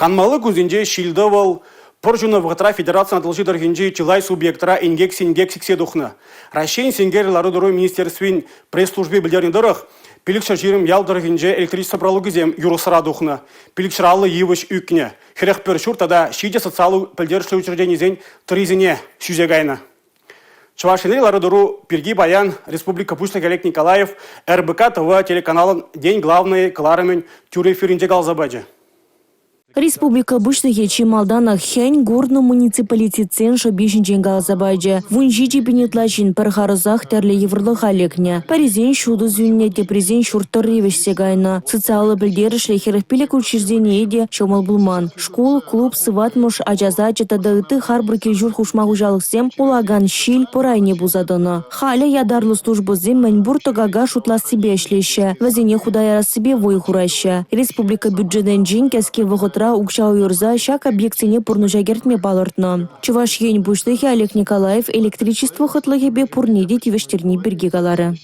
Канмалли кунсенче ҫил-тӑвӑл, пӑр ҫунӑ вӑхӑтра федерацин Атӑлҫи тӑрӑхӗнчи чылай субъектра инкек-синкек сиксе тухнӑ. Раҫҫейӗн синкерлӗ лару-тӑру министерствин пресс-служби пӗлтернӗ тӑрӑх, 520 ял тӑрӑхӗнче электричество пралукӗсем юрӑхсӑра тухнӑ, 550 йывӑҫ ӳкнӗ, 41 ҫурт тата 7 социаллӑ пӗлтерӗшлӗ учрежденисен тӑррисене сӳсе кайнӑ. Чӑваш Енри лару-тӑру пирки паян республика Пуҫлӑхӗ Олег Николаев РБК-ТВ телеканалӑн «День главный» кӑларӑмӗн тӳрӗ эфирӗнче каласа пачӗ. Республика Пуҫлӑхӗ чи малтанах хӗн курнӑ муниципалитетсен шӑпи ҫинчен каласа пачӗ. 17 пин ытла ҫын пӗр харӑсах тӗрлӗ йывӑрлӑха лекнӗ. Пӗрисен ҫутӑ сӳннӗ, теприсен ҫурт тӑрри вӗҫсе кайнӑ. Социаллӑ пӗлтерӗшлӗ 45 учреждение те ҫӑмӑл пулман. Шкул, клуб, сыватмӑш, ача сачӗ тата ытти харпӑр кил-ҫурт хушма хуҫалӑхсем пулакан ҫил, пӑр айне пулса тӑнӑ. Халӗ ятарлӑ службӑсем мӗн пур тӑкака шутлассипе ӗҫлеҫҫӗ, вӗсене хута ярассипе вӑй хураҫҫӗ. Республика бюджетӗнчен кӗске вӑхӑтра укҫа уйӑрса ҫак объектсене пурнӑҫа кӗртме палӑртнӑ. Чӑваш Ен Пуҫлӑхӗ Олег Николаев электричество хӑтлӑхӗпе пурне те тивӗҫтерни пирки каларӗ.